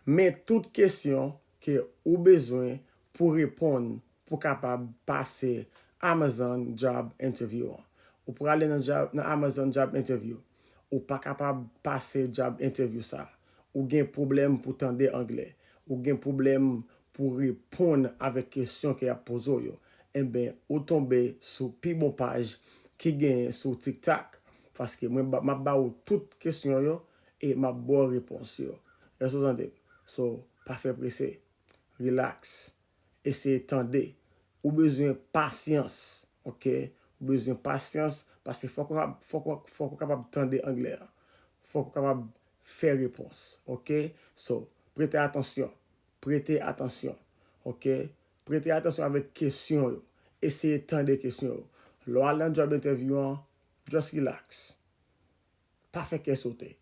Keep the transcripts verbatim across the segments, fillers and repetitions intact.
Men tout kesyon ke ou bezwen pou reponn pou kapab pase Amazon Job Interview an. Ou prale nan, job, nan Amazon Job Interview. Ou pa kapab pase job interview sa. Ou gen pwoblèm pou tande anglè. Ou gen pwoblèm pou reponn avèk kesyon ke y ap poze w yo. Enben, ou tonbe sou pi bon paj ki genyen sou TikTok. Paske mwen, m ap ba ou tout kesyon yo e m ap ba w repons yo. Èske w tande m? So, pa fè prese. Relax. Eseye tande. Ou bezwen pasyans, oke? Ou bezwen pasyans, paske fòk ou, fòk ou, fòk ou kapab tande anglè a. Fòk ou kapab fè repons, oke? So, prete atansyon. Prete atansyon, oke? Prete atansyon avèk kesyon yo. Eseye tande kesyon yo. Lè w al nan job interview an, just relax. Pa fè kè sote.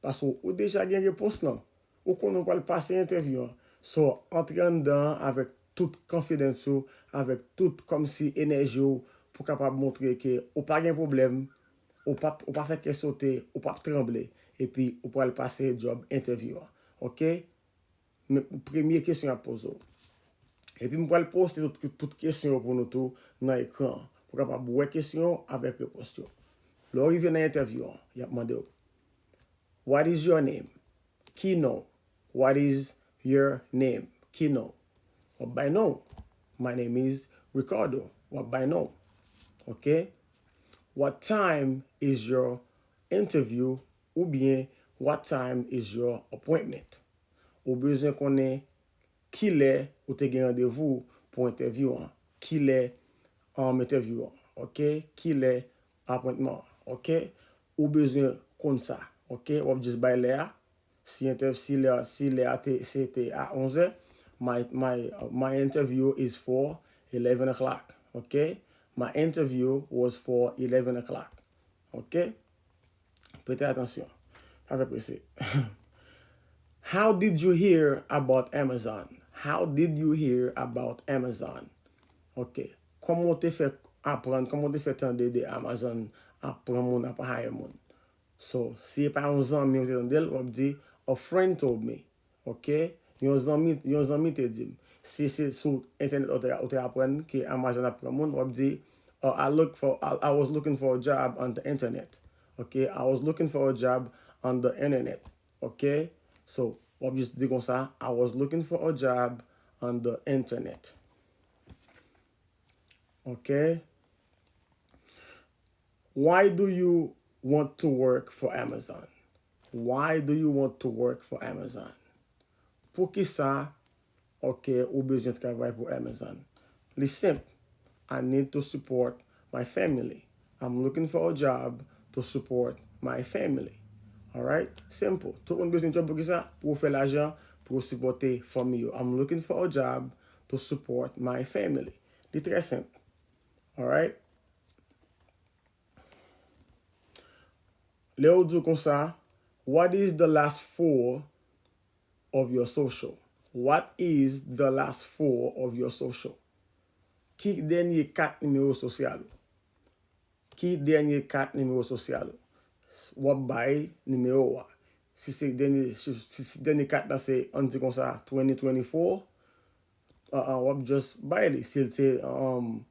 Paske ou deja gen repons lan. Ou konnen ou pral pase entèvyou an. So, antre anndan an avèk tout confidence ou, avèk tout kòmsi enèji w pou kapab montre ke ou pa gen pwoblèm, ou pa, ou pa fè kè sote, ou p ap tranble, epi ou pral pase job entèvyou an. Oke? Men, premye kesyon y ap poze w. Epi m pral poste tout, tout kesyon yo pou nou tou nan ekran an, pou kapab wè kesyon yo avèk repons yo. Lè w rive nan entèvyou an, y ap mande w, "What is your name?" Ki non w? "What is your name?" Ki non w? W ap bay non w. "My name is Ricardo." W ap bay non w. Oke? "What time is your interview?" Oubyen, "What time is your appointment?" Ou bezwen konnen kilè ou te gen randevou pou entèvyou an. Kilè, um, entèvyou an, oke? Kilè apwentman an, oke? Ou bezwen konn sa, oke? W ap jis bay lè a. Si entèv-, si lè, si lè a te, se te a onzè, "My, my, my interview is for eleven o'clock," oke? "My interview was for eleven o'clock," oke? Prete atansyon. Pa fè prese. "How did you hear about Amazon?" How did you hear about Amazon? Oke. Kòman w te fè aprann, kòman w te fè tande de Amazon ap pran moun, ap hire moun? So, si e pa yon zanmi ou te tande l, w ap di, "A friend told me." Oke? Yon zanmi, yon zanmi te di m. Si se sou entènèt ou te, ou te aprann ke Amazon ap pran moun, w ap di, "Oh, I look for, I, I was looking for a job on the internet." Oke? "I was looking for a job on the internet." Oke? So, w ap jis di konsa, "I was looking for a job on the internet." Oke? "Why do you want to work for Amazon?" Why do you want to work for Amazon? Poukisa, oke, ou bezwen travay pou Amazon? Li senp. "I need to support my family. I'm looking for a job to support my family." Alright? Simple. Tout moun bezwen job poukisa? Pou yo fè lajan, pou yo sipòte fanmi yo. "I'm looking for a job to support my family." Li trè senp. Alright? Lè yo di w konsa, "What is the last four of your social?" What is the last four of your social? Ki dènye kat nimewo sosyal ou? Ki dènye kat nimewo sosyal ou? W ap bay nimewo a. Si se dènye, si, si, si dènye kat lan se, ann di konsa, twenty twenty-four, uh, uh, w ap just bay li. Si l se, um,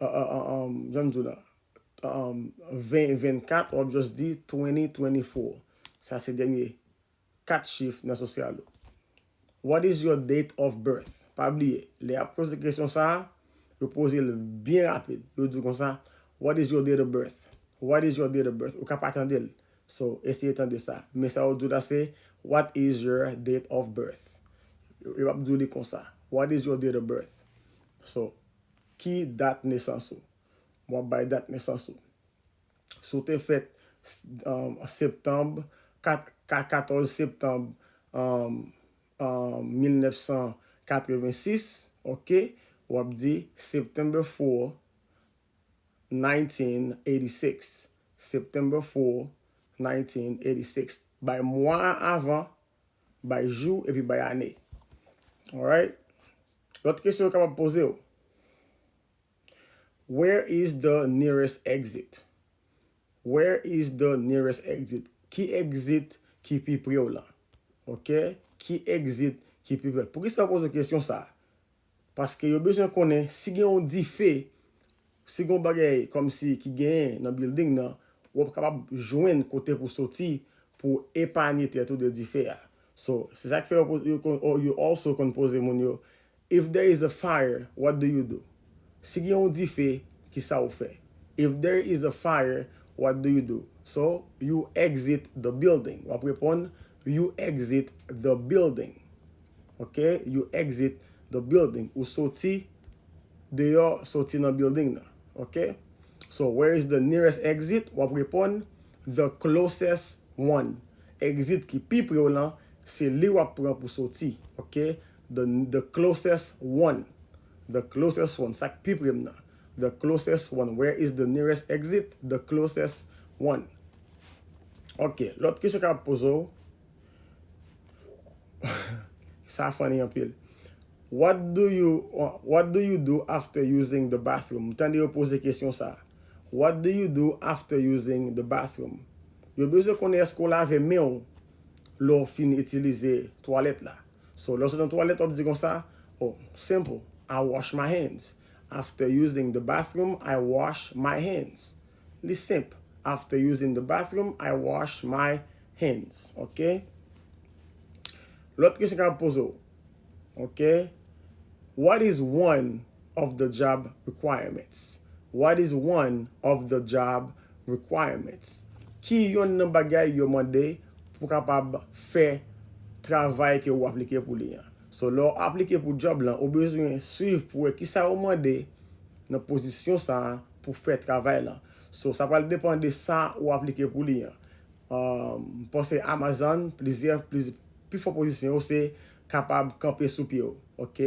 uh, uh, uh, um, jan m di w la, um, twenty twenty-four, w ap just di twenty twenty-four. Sa se dènye kat chif nan sosyal ou. "What is your date of birth?" Pa bliye, lè y ap poze kesyon sa a, yo poze l byen rapid. Yo di w konsa, "What is your date of birth?" What is your date of birth? Ou ka pa tande l. So, eseye tande sa. Men sa yo di w la se, "What is your date of birth?" Yo, yo ap di w li konsa. "What is your date of birth?" So, ki dat nesans ou? W ap bay dat nesans ou. Si w te fèt, um, septanm, kat, ka-, katòz septanm, um, um, mil nèf san katrevensis, oke, w ap di September four, nineteen eighty-six. September four, nineteen eighty-six. Bay mwa a avan, bay jou, epi bay ane. Alright? Lòt kesyon yo kapab poze w. Where is the nearest exit? Where is the nearest exit? Ki exit ki pi pre w lan? Oke? ki exit ki pi prè. Poukisa yo poze w kesyon sa a? Paske yo bezwen konnen si gen yon dife, si gen yon bagay kòmsi ki genyen nan building nan, w ap kapab jwenn kote pou soti pou epanye tèt ou de dife a. So, se sa k fè yo, yo, yo, yo also konn poze moun yo, "If there is a fire, what do you do?" Si gen yon dife, ki sa ou fè? "If there is a fire, what do you do?" So, you exit the building. W ap reponn, "You exit the building." Ok? You exit the building. Ou soti deyò, soti nan building nan. Ok? So, where is the nearest exit? W ap reponn, "The closest one." Exit ki pi pre w lan, se li w ap pran pou soti. Ok? The, the closest one. The closest one. Sa k pi pre m nan. The closest one. Where is the nearest exit? The closest one. Ok. Lòt kesyon k ap poze w. Sa funny anpil. "What do you, what do you do after using the bathroom?" Tande yo poze kesyon sa. "What do you do after using the bathroom?" Yo bezwen konnen èske w lave men w lè w fin itilize twalèt la. So, lè w sot nan twalèt, w ap di konsa, oh, simple, "I wash my hands." "After using the bathroom, I wash my hands." Li senp. "After using the bathroom, I wash my hands." Ok? Lòt kesyon k ap poze w. Ok? "What is one of the job requirements?" What is one of the job requirements? Ki yonn nan bagay yo mande pou kapab fè travay ke ou aplike pou li an? So, lè w aplike pou job lan, ou bezwen swiv pou wè kisa yo mande nan pozisyon sa a pou fè travay lan. So, sa pral depann de sa ou aplike pou li an. Um, m panse Amazon, plizyè, plizyè, pi fò pozisyon yo se kapab kanpe sou pye w, ok?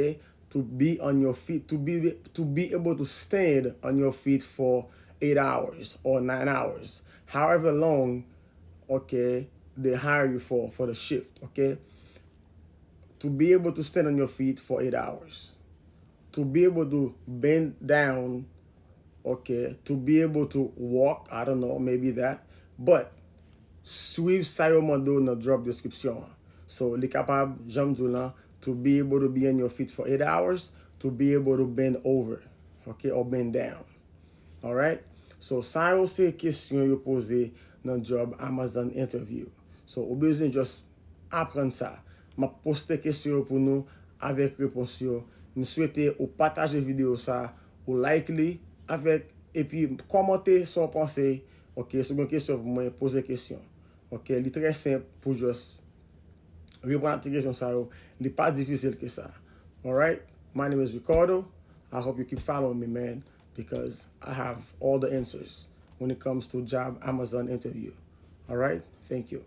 To be on your feet, to be, to be able to stand on your feet for eight hours or nine hours, however long, ok, they hire you for, for the shift, ok? To be able to stand on your feet for eight hours. To be able to bend down, ok, to be able to walk, I don't know, maybe that. But, swiv sa yo mande w nan job description an. So, li kapab, jan m di w lan, to be able to be on your feet for eight hours, to be able to bend over, ok, or bend down. Alright? So, sa yo se kesyon yo poze nan job Amazon interview. So, ou bezwen just aprann sa. M ap poste kesyon yo pou nou avèk repons yo. M swete ou pataje videyo sa, ou like li, avèk, epi kòmante sa w panse. Ok, si w gen kesyon pou mwen, poze kesyon. Ok, li trè senp pou just reponn a ti kesyon sa yo. Li pa difisil ke sa. Alright? My name is Ricardo. I hope you keep following me, man, because I have all the answers when it comes to job Amazon interview. Alright? Thank you.